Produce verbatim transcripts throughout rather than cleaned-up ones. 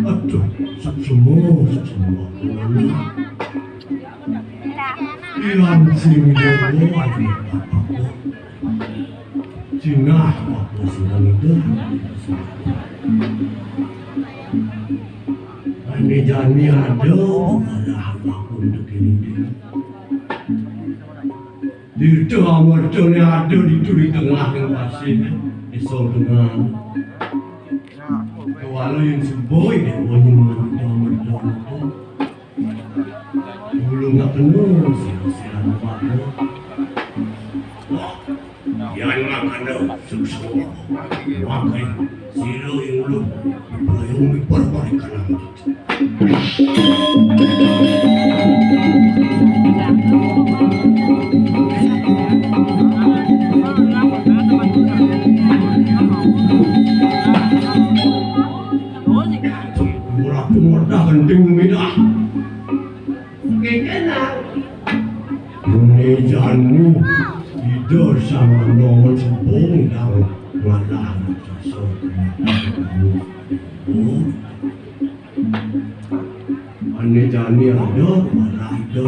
Aduh, suksma, suksma. Ilang sing dewa, aduh, apa-apa. Sinah, apa sinah itu? Ane jani ada, ada apa untuk ini? Ditu amartane ada ditu di tengah ning pasir, iso dengan. Kewala yang semboi dia bunyi mantap merdu. Dulu nggak penuh sih, sih, apa. Yan mangkana susu. Makai sira ing ulun. Bayung miper balik kanan. Murah pun murah genting midah. Kekena. Ini jani, ida sama nongon sempung dang ngalah sosok. Ane jani ada, malah ida.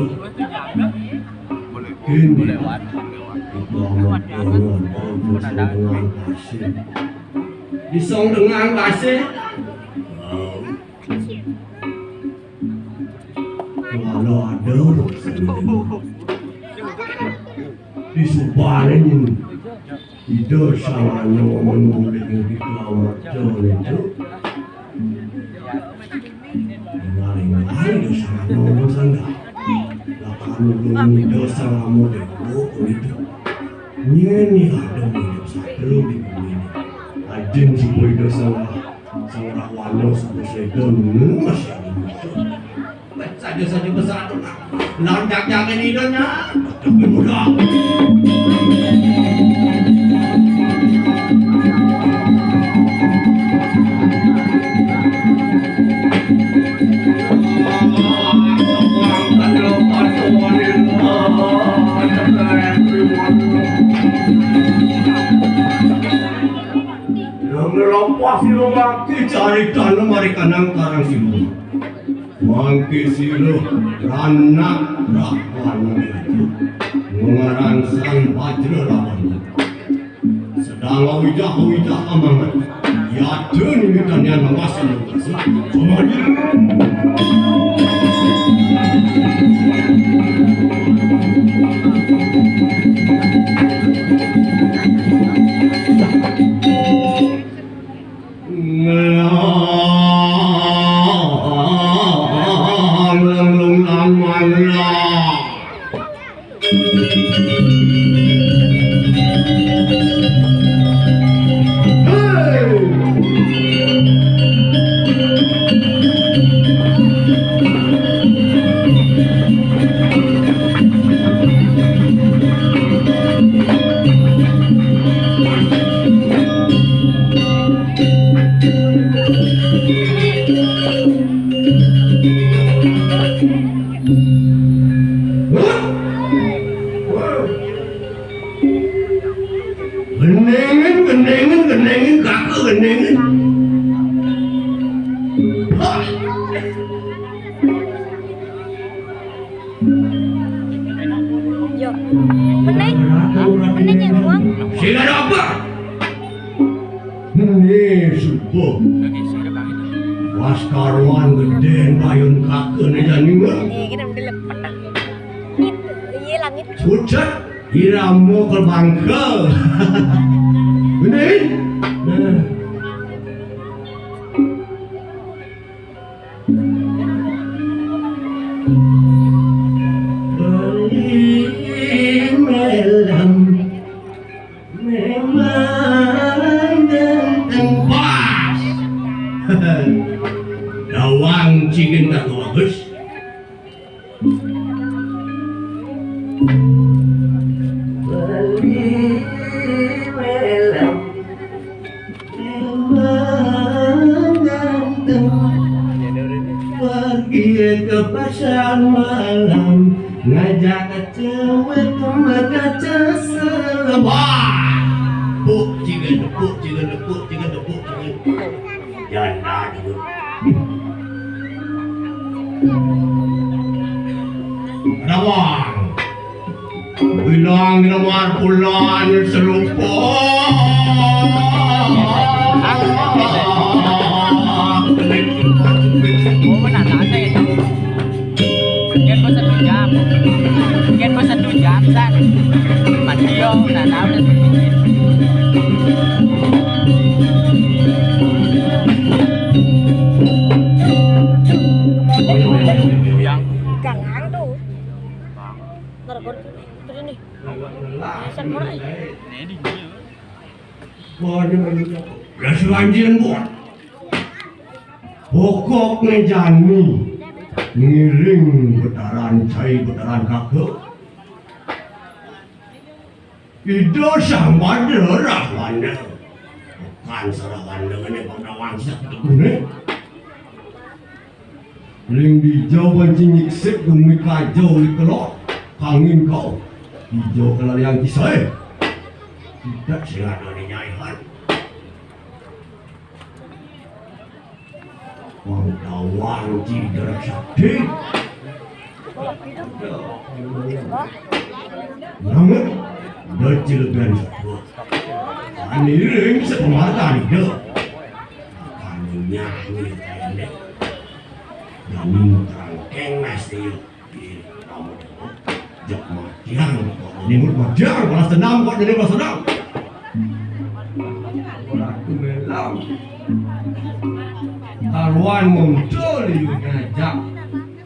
Kini, kita mau dengan pasir. Disong dengan pasir. Kalau ada, disubarin. Ida sangana menulis di kelamarta itu. Ngalih-ngalih ida sangana sanda. Lakan ulun ida sangama dewa itu. Nyeni ada hidup satu di bumi ini. Ajin supaya ida sangana. Sang Rahwana suku sedo nungus. Saja-saja besar tu nak. Lawan jak-jakan idona. Tapi mudah. Nang ngelampas di rumah ke cari tanam mari kanang karang silu. Mangke sira ranak Rahwana itu ngarang Sang Bajra Rahwana. Sedang awijah-awijah amangan. Yadun witan yang ngawas yang ngawas. Semuanya. Gendengin, gendengin, gendengin, kaka gendengin. Hah. Yo. Mending, mending yang uang. Sing ada apa? Ini subuh. Pas karuan gedé bayun kaka né jani mah. Iya, kita udah lepet. Itu, iya langit. Pucet, irama ke bangkel. Bener? Nah. Beli helm, menggantung, pergi ke pasar malam, ngajak cewek, maka seselam. Wah! Puk cigan, puk cigan, puk cigan, puk cigan. Janda juga. Rawang. Bilang nomor bulan serupa. Oh, mana tak ada itu? Mungkin pas satu jam. Mungkin pas satu jam, San. Mati yo, nah, nah, udah sedikit. Yang Gangang tuh. Ntar gua tuh ini. San murah ya. Ini di dia. Waduh, ya, suanjir, buat. Pokoknya jani ngiring betaran cai, betaran kake. Ida Sang Bada Rahwana. Bukan Sarawana, ini Bada Wangsa ketemu nih. Ling dijau banci nyiksik gumi kajau di kelok. Kangin kau. Dijau kelarian kisah. Tidak sing ada di nyaihan. Wang dawang ci dara sakti. Nanget, da cilegan satua. Aniring sepemartan ida. Kami nyanyi pendek. Kami muterang kengas dia. Jak matiang, kok jadi mut matiang, balas dendam, kok jadi balas dendam. Aku melam. Karuan muncul di ngajak.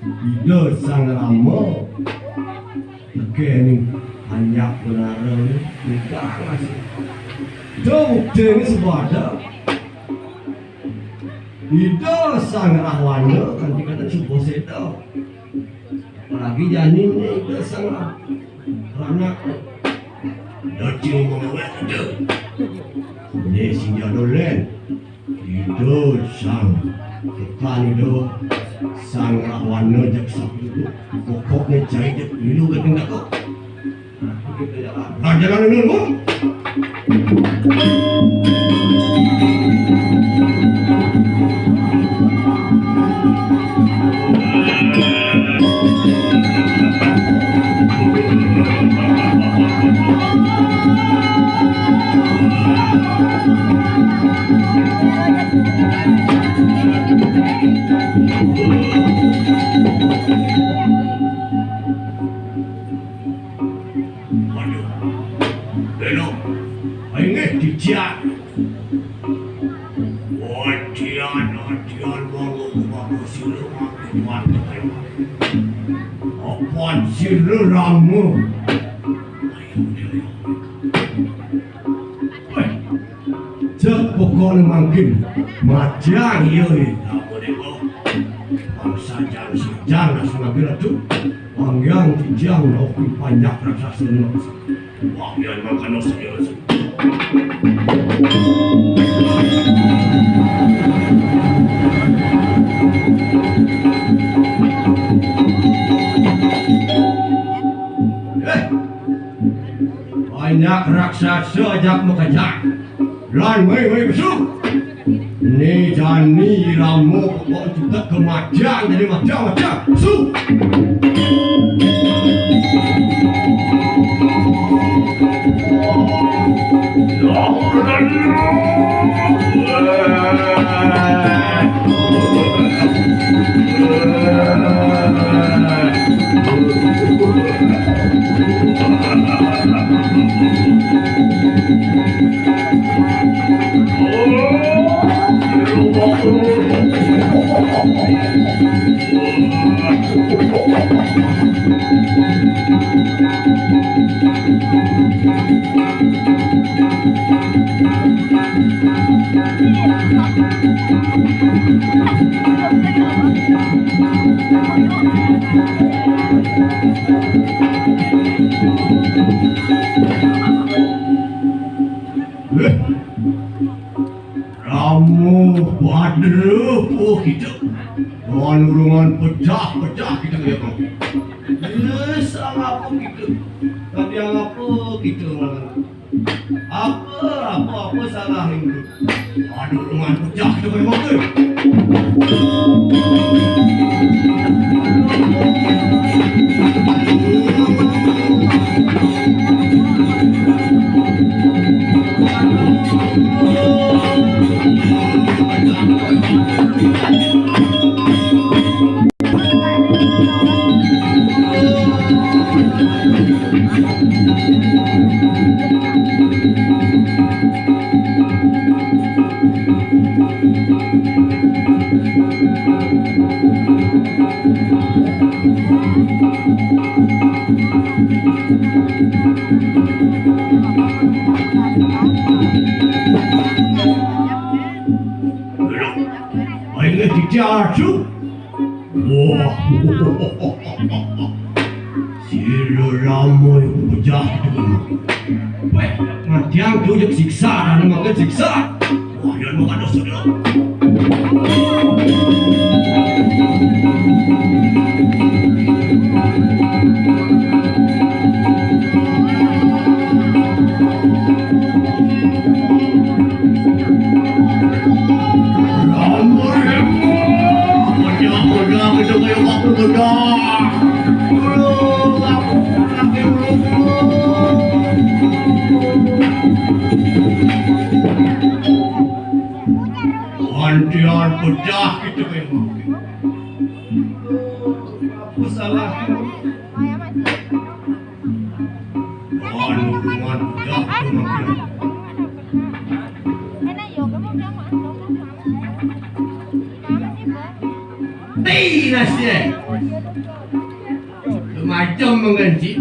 Ida Sang Rama. Oke ni, banyak benar ni. Nikah masih. Dah bukti ni sebab ada. Ida Sang Rahwana, kan dikata cuba seda. Apalagi jani ni Ida Sang Rah-, Rahwana. Ida cuma mewek ada. Ni sinja dolen. Ida Sang. Tekan Ida Sang Rahwana jak sapu. Pokoknya cai jak dulu ke tinggal kau. Raja lalu nunggu. Waduh. Belum. Inggih, titian. Wadian, wadian, monggo kepada sira makin mantep. Apan sira rama. Ayo, ayo, ayo. Weh, cek pokoknya mangkin. Majang, iya, iya. Apa, Dewa? Bangsa jang, sajang, asal lagi ratu. Wanggiang tijang naopi panjak raksasa nino. Wanggiang mangkana saya. Eh, banyak raksasa ajak makajak. Lan mai, mai besuk. Ni jani irama pokok jutek kematian jadi macam-macam. Su. Rupuh kita. Panulungan pecah-pecah kita kaya kau. Nyesal apa kita? Tadi apa kita? Apa, apa, apa salah ni? Panulungan pecah kita kaya kau. Ayo, kita asuh. Wah. Sira ramai pejah kita kena. Weh, matiang tu je siksa dan makan siksa. Wah, yang makan dosa dia. Antian pejah kita memang. Apa salah? Anu, dengan pejah kita makin. Ti nasi. Macam mengganti.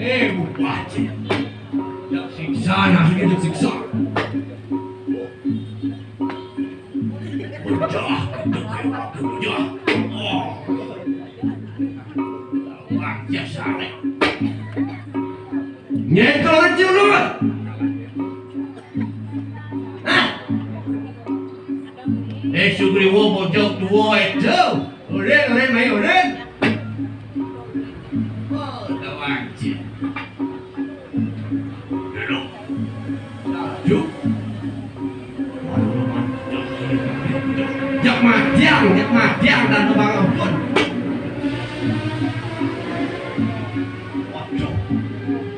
Eh, bupati. Dak siksa, nasi dak siksa. Bocah, bocah. Oh. Wajah sarek. Nyekel kecil lu. Hah? Eh, Sugriwo bocah tua itu. Urin, urin, mai urin. Oh, kawan cik. Duduk. Yuk. Jak matiang, jak matiang dan tebang ampun. Waduh.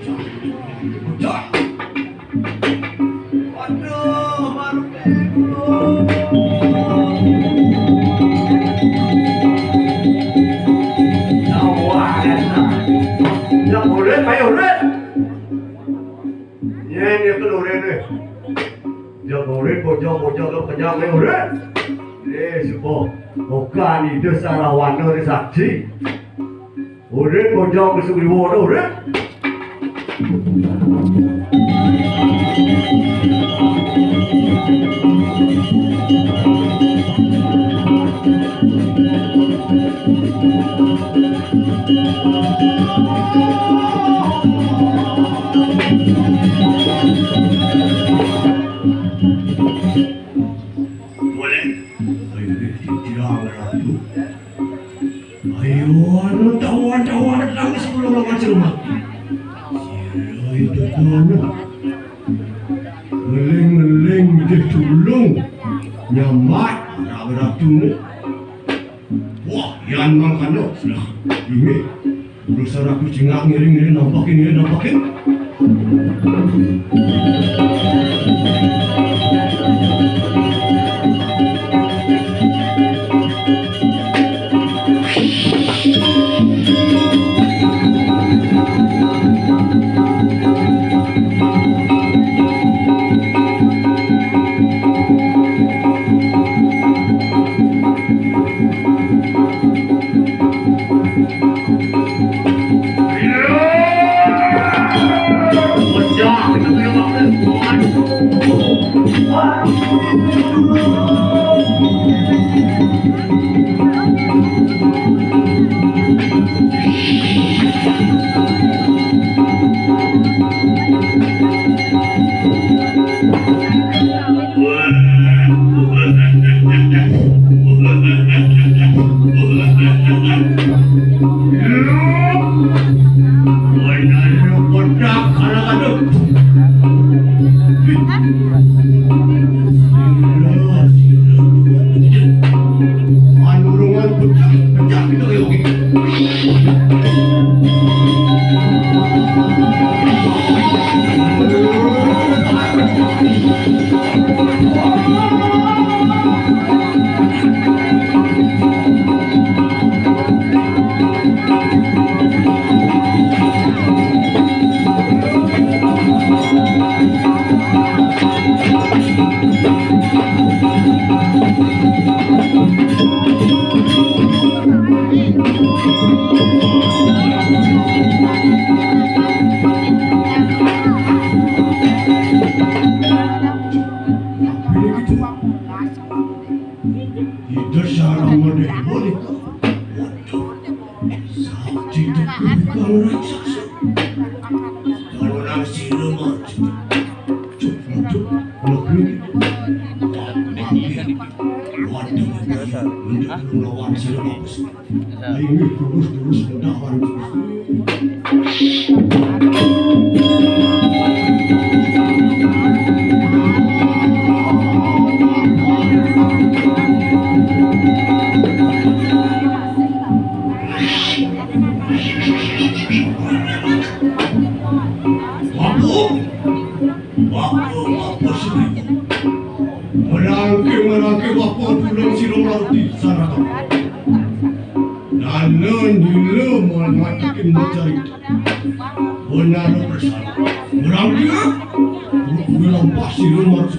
Waduh. Waduh, baru dulu. Jauh, ya, ya. Ya, boleh, ayo, boleh. Yen nyekel urip e. Jek urip, bojong-bojong, kenyang e urip. Eh, suba. Okan ida sarawana ri saksi. Urip, bojong, kesugriwa, urip. Boleh. Ayo, dia, dia, dia, dia. Ayo, anu, tawan, tawan, datang ke sebelum orang macam mati. Sira itu guna. Ngeling-ngeling dia tulung. Nyambat, nak beratu ni. Wah, yan mangkana sudah. Ini urusan aku cingak ngiring-ngiring nampakin, ngiring nampakin. Ida sareng Mandéwa nika. Waduh. Sakti teguh kang raksasa. Kalau nang sira maju. Cuk, cuk, negeri. Waduh, waduh, waduh, lawan sira bagus. Inggih, terus, terus, mudah, terus. Apa? Apa, apa sih? Merangke, merangke, apa tulen sira ngerti sarana. Nana nila mangatekin macarita. Benar bersama. Merangke, merangke, apa sira ngerti.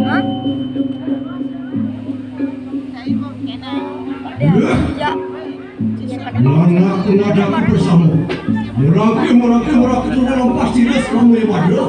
Hah? Iya. Lan aku ngadaku bersama. Murake, murake, murake, turun pasti res kamu ya pada.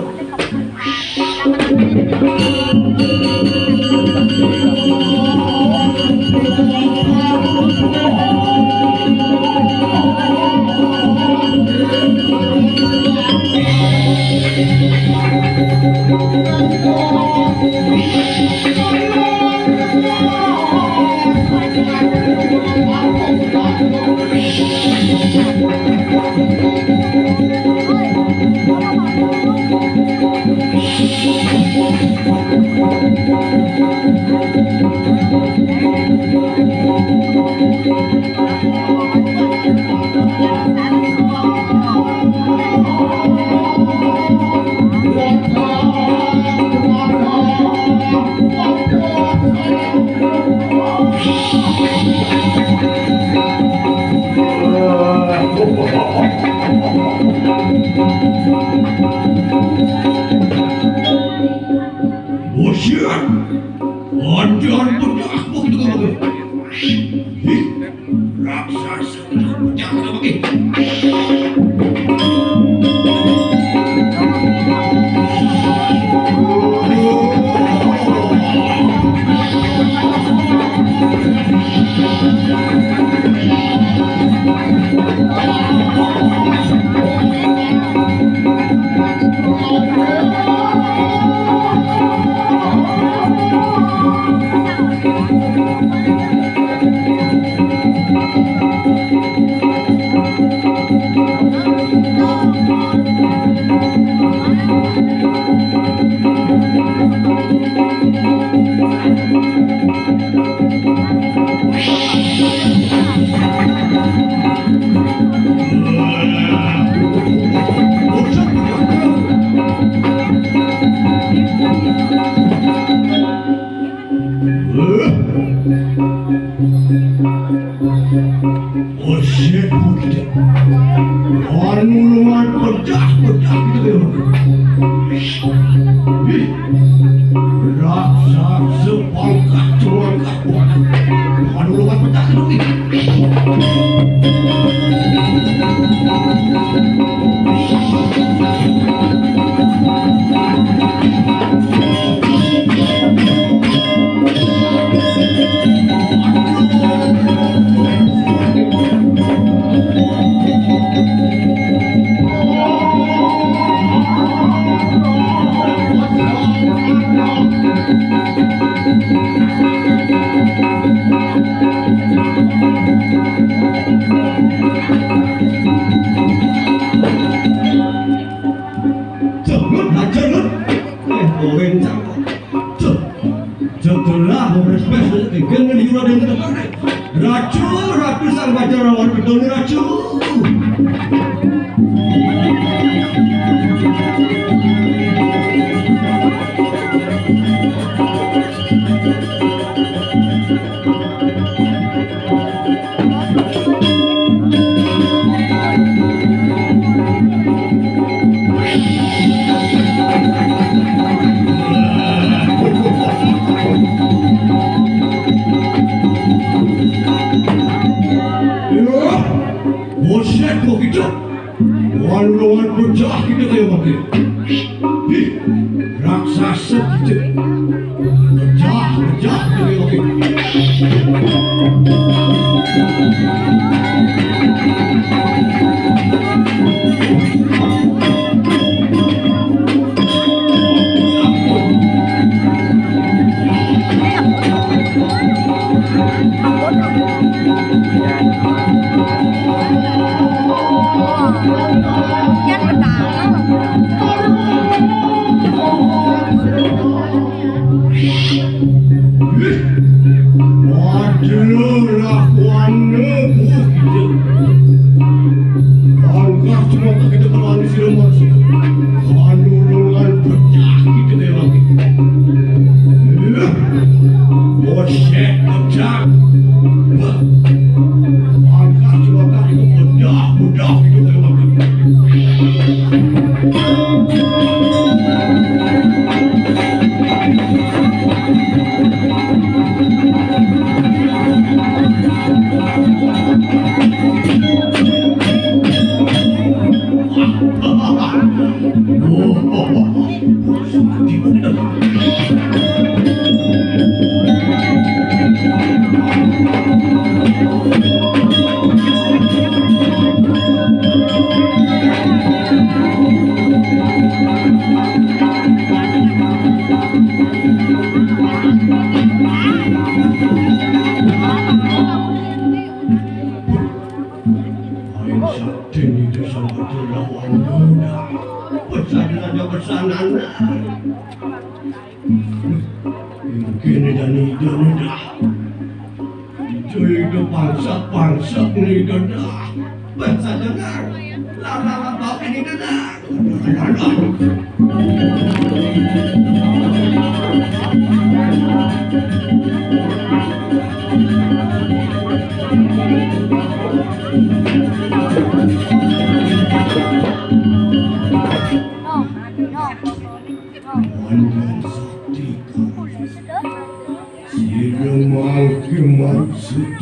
Buset! Andian pecah waktu kamu. Ih, raksasa pecah kamu. Oh shit, anu lumayan pecah, pecah gitu ya. Ih, raksasa pangkat cuangkat. Anu lumayan pecah gitu. Jangan, jangan. Eh, orang cakap. Tuh, jatuhlah, mau respect, eh, kan di luar yang kita pakai. Raju, raju sang baca lawan betul nih, raju. Buset, kok gitu? Wan, wan, pecah gitu kayak mati. Ih, raksasa gitu. Pecah, pecah gitu kayak mati. Waduh, lakuannya, buh, gitu. Angkat semua ke kita kalau anu sih, Mas. Anu dengan pecah gitu ya, Bang. Buset, pecah. Angkat semua ke kita, pecah, pecah gitu ya, Bang. Ayo, sakti itu sama tuh lawan Yuda. Pesan aja pesanan. Mungkin dan itu dah. Itu, itu pangsa-pangsa ini dah. Pesan dengar. Lama-lama ini dah. Sira mangke maksud.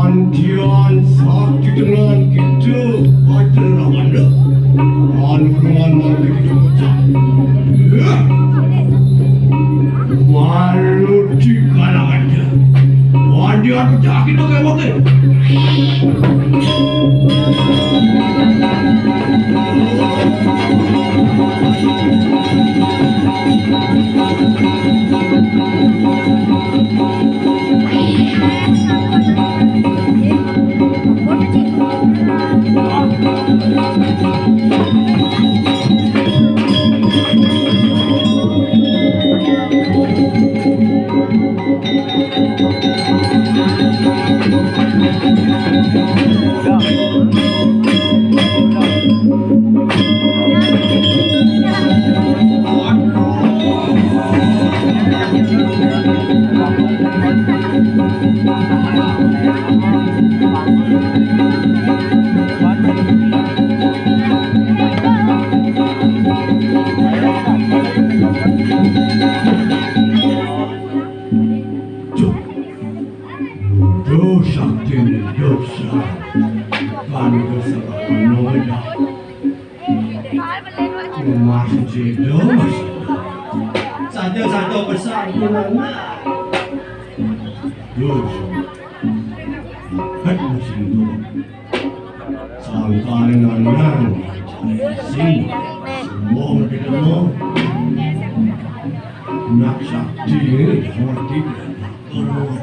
Andian sakti dengan kita adalah anda. Anu dengan malu kita pecah. Malu di kalangan dia. Andian pecah kita kayak wakil. Duh. Duh, sakti, duh, sakti. Kan kesalahan dah. Masih hidup, masih hidup. Satu-satu besar gimana? Duh. Hebat masih hidup. Sangkane nanang. Sing. Semua ketemu. Nak sakti ini mati. Duh.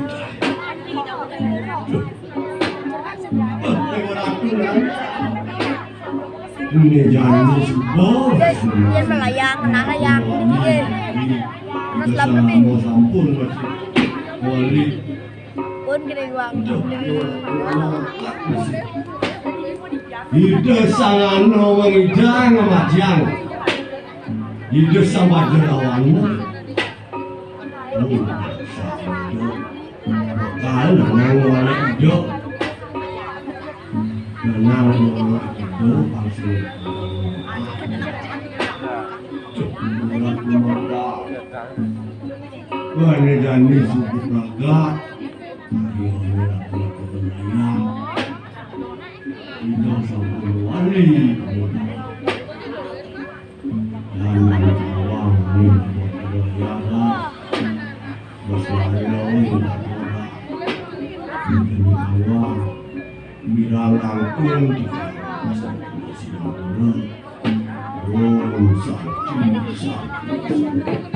Ini janji subuh. Dia melayang, kena layang. Iya. Terus lama nih. Mau sampun masih. Wali. Pun gede doang. Ida sangano wong idang majang. Ida sama jerawan. Kalau nang wala ijo. Nang wala ijo pasti. Wah, ini jani suku pragat. Ayo, ini laki-laki berlayar. Ini sampai wali. Jangan awang ini buat berlayar. Bos lain lawan ini. Ini awang. Mirang langkung di masa Singapura. Om Santi, Santi, Santi.